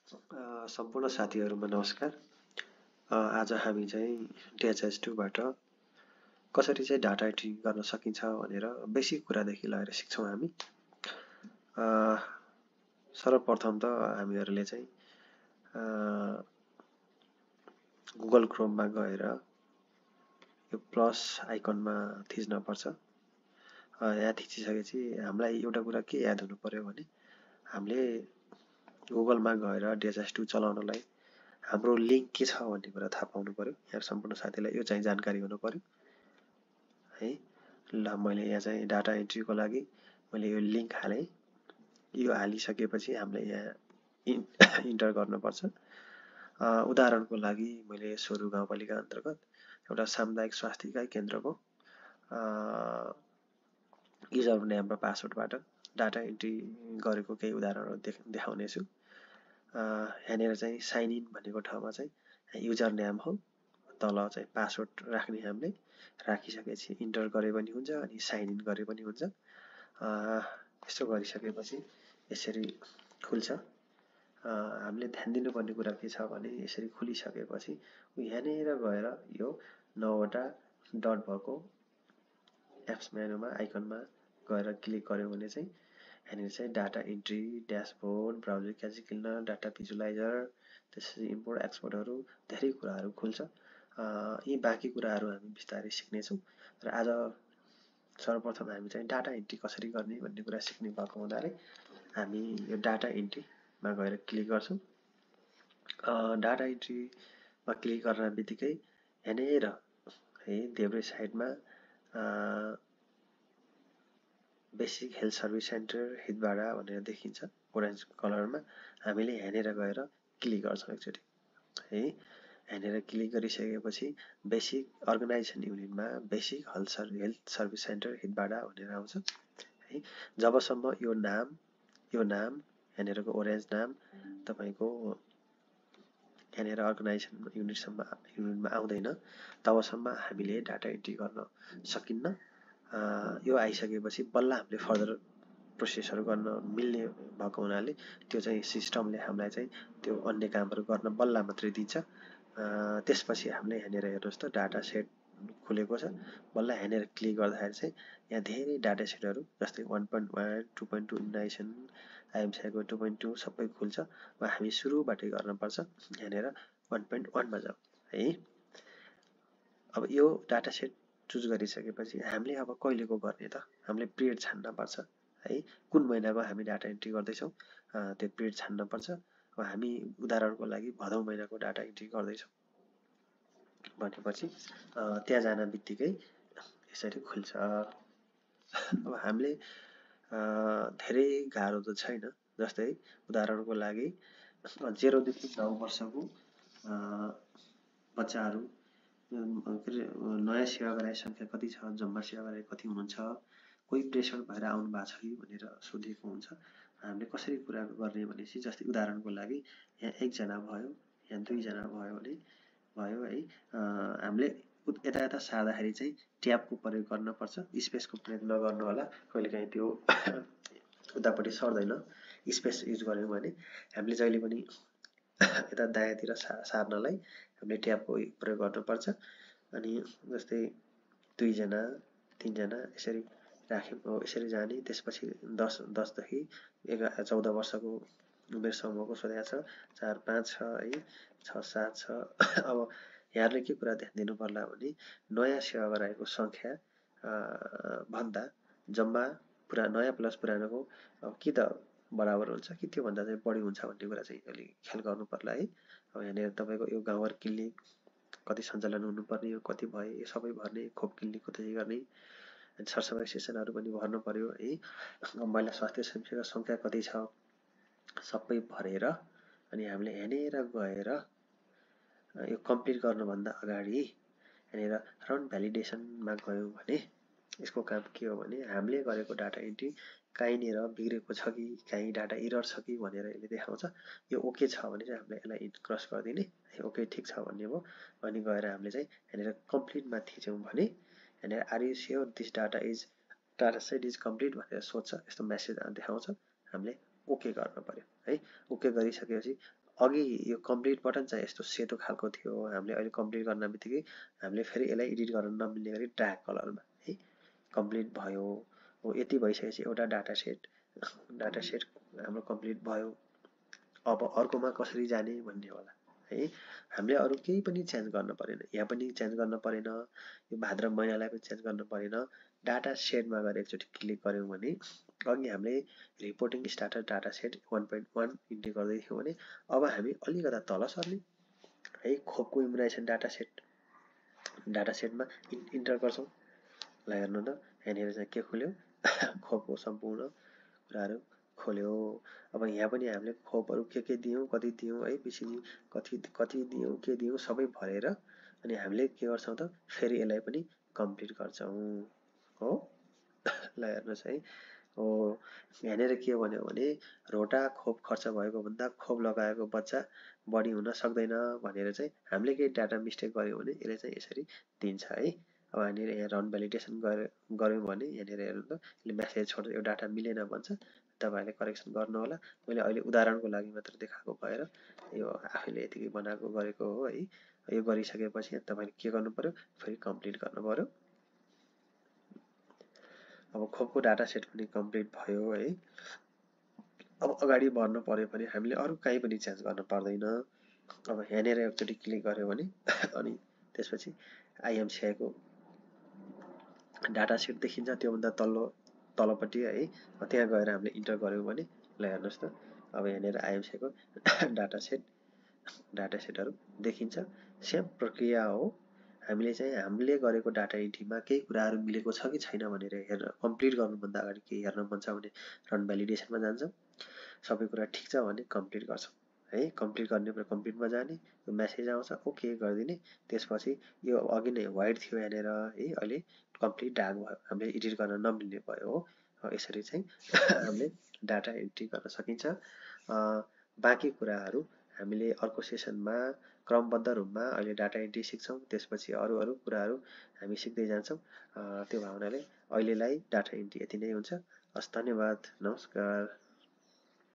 सम्पूर्ण साथीहरुमा नमस्कार। आज हामी चाहिँ DHIS2 बाट कसरी चाहिँ डाटा एन्ट्री गर्न सकिन्छ भनेर बेसिक कुरादेखि लिएर सिक्छौं हामी। सर्वप्रथम त हामीहरुले चाहिँ गुगल क्रोममा गएर यो प्लस आइकनमा थिच्न पर्छ। यहाँ थिचिसकेपछि हामीलाई एउटा कुरा के याद हुनु पर्यो भने हामीले गुगलमा गएर DHIS2 चलाउनलाई हाम्रो लिंक के छ भन्ने कुरा थाहा पाउनु पर्यो। यहाँ सम्पूर्ण साथीलाई यो चाहिँ जानकारी हुनु पर्यो है। ल मैले यहाँ चाहिँ डाटा एन्ट्रीको लागि मैले यो लिंक हाले। यो हालिसकेपछि हामीले यहाँ इन्टर गर्नुपर्छ। उदाहरणको लागि मैले सोरु गाउँपालिका अन्तर्गत एउटा सामुदायिक स्वास्थ्य इकाइ केन्द्रको युजर नेम र पासवर्डबाट डाटा एन्ट्री गरेको केही उदाहरणहरु देखाउने छु। यहाँनिर चाहिँ साइन इन भनेको ठाउँमा चाहिँ युजर नेम हो, तल चाहिँ पासवर्ड राख्ने हामीले राखिसकेपछि इन्टर गरे पनि हुन्छ अनि साइन इन गरे पनि हुन्छ। यसो गरिसकेपछि यसरी खुल्छ। हामीले ध्यान दिनुपर्ने कुरा के छ भने यसरी खुलिसकेपछि यहाँनिर गएर यो 9 वटा डट भएको एप्स मेनुमा आइकनमा गएर क्लिक गर्यो भने चाहिँ यहाँनिर चाहिँ data entry, dashboard, browser cache cleaner, data visualizer, त्यसपछि इम्पोर्ट एक्सपोर्टहरु धेरै कुराहरु खुल्छ। यी बाँकी कुराहरु हामी बिस्तारै सिक्ने छौं र आज सर्वप्रथम हामी चाहिँ डाटा एन्ट्री कसरी गर्ने भन्ने कुरा सिक्ने भएको हुनाले हामी यो डाटा एन्ट्रीमा गएर क्लिक गर्छौं। डाटा एन्ट्रीमा क्लिक गर्न बित्तिकै यहाँनिर है देब्रे साइडमा basic health service centre Hitbada भनेर देखिन्छ ओरेन्ज कलरमा। हामीले यहाँनिर गएर क्लिक गर्छौं एकचोटी है। यहाँनिर क्लिक गरिसकेपछि बेसिक अर्गनाइजेसन युनिटमा basic health service centre Hitbada भनेर आउँछ है। जबसम्म यो नाम यहाँनिरको ओरेन्ज नाम तपाईको यहाँनिर अर्गनाइजेसन युनिटमा आउँदैन तबसम्म हामीले डाटा एन्ट्री गर्न सकिन्न। यो आइसकेपछि बल्ल हामीले फर्दर प्रोसेसहरु गर्न मिल्ने भएको हुनाले त्यो चाहिँ सिस्टमले हामीलाई चाहिँ त्यो अन्य कामहरु गर्न बल्ल मात्रै दिन्छ। त्यसपछि हामीले यहाँनिर हेर्नुस् त डाटा सेट खुलेको छ। बल्ल यहाँनिर क्लिक गर्दाखेरि चाहिँ यहाँ धेरै डाटा सेटहरु जस्तै 1.1, 2.2 इम्युनाइजेसन, आइएमसीआईको 2.2 सबै खुल्छ। हामी सुरुबाटै गर्न पर्छ। यहाँनिर 1.1 मा जाऊ है। अब यो डाटा सेट चुज गरिसकेपछि हामीले अब कहिलेको गर्ने त हामीले पिरियड छान्न पर्छ है। कुन महिनाको हामी डाटा एन्ट्री गर्दै छौं त्यो पिरियड छान्न पर्छ। अब हामी उदाहरणको लागि भदौ महिनाको डाटा एन्ट्री गर्दै छौं भनेपछि त्यहाँ जान बित्तिकै यसरी खुल्छ। अब हामीले धेरै गाह्रो त छैन। जस्तै उदाहरणको लागि 0 देखि 9 वर्षको बच्चाहरु नयाँ सेवाग्राही संख्या कति छ, जम्मा सेवाग्राही कति हुनुहुन्छ, कोही प्रेसर भएर आउनु भएको छ कि भनेर सोधेको हुन्छ। हामीले कसरी कुरा गर्ने भनेपछि जस्तै उदाहरणको लागि यहाँ 1 जना भयो, यहाँ 2 जना भयो भने भयो है। हामीले यता सार्दाखेरि चाहिँ ट्याबको प्रयोग गर्न पर्छ, स्पेसको प्रयोग नगर्नु होला। कहिलेकाहीँ त्यो उतापटि सर्दैन। स्पेस युज गर्यौं भने हामीले जहिले पनि यता दायाँतिर सार्नलाई हामीले ट्याबको प्रयोग गर्नुपर्छ। अनि जस्तै 2 जना 3 जना यसरी राख्यौं यसरी जाने। त्यसपछि 10 देखि 14 वर्षको उमेर समूहको सोधेको छ, 4 5 छ है, 6 7 छ। अब यहाँले के कुरा ध्यान दिनु पर्ला भने नयाँ सेवाग्राहीको संख्या भन्दा जम्मा नयाँ प्लस पुरानोको कि त बराबर हुन्छ कि त्यो भन्दा चाहिँ बढी हुन्छ भन्ने कुरा चाहिँ अलि ख्याल गर्नु पर्ला है। अब यहाँनिर तपाईको यो गाउँघर क्लिनिक कति सञ्चालन हुनुपर्ने हो, कति भए यो सबै भर्ने, खोप क्लिनिक कति गर्ने, सरसफाइ सेसनहरु पनि भर्नु पर्यो है। महिला स्वास्थ्य सेवा संख्या कति छ सबै भरेर अनि हामीले यहाँनिर गएर यो कम्प्लिट गर्नुभन्दा अगाडि यहाँनिर रन भ्यालिडेसनमा गयौं भने यसको काम के हो भने हामीले गरेको डाटा एन्ट्री कहीँनिर बिग्रेको छ कि कहीँ डाटा एरर छ कि भनेर यसले देखाउँछ। यो ओके छ भने चाहिँ हामीले यसलाई क्रस गरिदिने, ओके ठीक छ भन्ने हो। अनि गएर हामीले चाहिँ यहाँनिर कम्प्लिटमा थिच्यौं भने यहाँनिर are you sure this data set is complete भनेर सोध्छ। यस्तो मेसेज देखाउँछ। हामीले ओके गर्न पर्यो है। ओके गरिसकेपछि अघि यो कम्प्लिट बटन चाहिँ यस्तो सेतो खालको थियो, हामीले अहिले कम्प्लिट गर्न बित्तिकै हामीले फेरि यसलाई एडिट गर्न नमिल्ने गरी ड्र्याग कलरमा है कम्प्लिट भयो। हो यति भइसकेपछि एउटा डाटा सेट हाम्रो कम्प्लिट भयो। अब अर्कोमा कसरी जाने भन्ने होला है। हामीले अरू केही पनि चेन्ज गर्न परेन, यहाँ पनि चेन्ज गर्न परेन, यो भाद्र महिनालाई पनि चेन्ज गर्न परेन। डाटा सेटमा गएर एकचोटि क्लिक गऱ्यौँ भने अघि हामीले reporting starter data set 1.1 enter गर्दै थियौँ भने अब हामी अलिकता तल सर्ने है। खोपको इम्युनाइजेसन डाटा सेटमा इन्टर गर्छौँ। ल हेर्नु त यहाँनिर चाहिँ के खोल्यो खोपको सम्पूर्ण कुराहरू खोल्यो। अब यहाँ पनि हामीले खोपहरू के दियौँ, कति दियौँ है, पिसिजी कति दियौँ, के दियौँ सबै भरेर अनि हामीले के गर्छौँ त फेरि यसलाई पनि कम्प्लिट गर्छौँ हो। ल हेर्नुहोस् है। हो यहाँनिर के भन्यो भने रोटा खोप खर्च भएको भन्दा खोप लगाएको बच्चा बढी हुन सक्दैन भनेर चाहिँ हामीले केही डाटा मिस्टेक गर्यौँ भने यसले चाहिँ यसरी दिन्छ है। अब यहाँनिर यहाँ रन भ्यालिडेसन गऱ्यौँ भने यहाँनिर हेर्नु त यसले म्यासेज छोड्छ, यो डाटा मिलेन भन्छ, तपाईँहरूले करेक्सन गर्नु होला। मैले अहिले उदाहरणको लागि मात्र देखाएको भएर यो आफैले यतिकै बनाएको गरेको हो है। यो गरिसकेपछि तपाईँले के गर्नु पर्यो, फेरि कम्प्लिट गर्नु पर्यो। अब खोपको डाटा सेट पनि कम्प्लिट भयो है। अब अगाडि बढ्नु पर्यो भने हामीले अरू कहीँ पनि चेन्ज गर्न पर्दैन। अब यहाँनिर एकचोटि क्लिक गर्यो भने अनि त्यसपछि आइएमसिआईको डाटा सेट देखिन्छ, त्योभन्दा तलपट्टि है। त्यहाँ गएर हामीले इन्टर गऱ्यौँ भने ल हेर्नुहोस् त अब यहाँनिर आइएमसिआईको डाटा सेटहरू देखिन्छ। सेम प्रक्रिया हो। हामीले चाहिँ हामीले गरेको डाटा एन्ट्रीमा केही कुराहरू मिलेको छ कि छैन भनेर हेर्न कम्प्लिट गर्नुभन्दा अगाडि केही हेर्न मन छ भने रन भ्यालिडेसनमा जान्छौँ। सबै कुरा ठिक छ भने कम्प्लिट गर्छौँ है। कम्प्लिट गर्ने कम्प्लिटमा जाने, यो म्यासेज आउँछ ओके गरिदिने। त्यसपछि यो अघि नै वाइट थियो यहाँनिर है, अहिले कम्प्लिट डार्क भयो, हामीले एडिट गर्न नमिल्ने भयो हो। यसरी चाहिँ हामीले डाटा एन्ट्री गर्न सकिन्छ। बाँकी कुराहरू हामीले अर्को सेसनमा क्रमबद्ध रूपमा अहिले डाटा एन्ट्री सिक्छौँ, त्यसपछि अरू कुराहरू हामी सिक्दै जान्छौँ। त्यो भावनाले अहिलेलाई डाटा एन्ट्री यति नै हुन्छ। हस्, धन्यवाद, नमस्कार।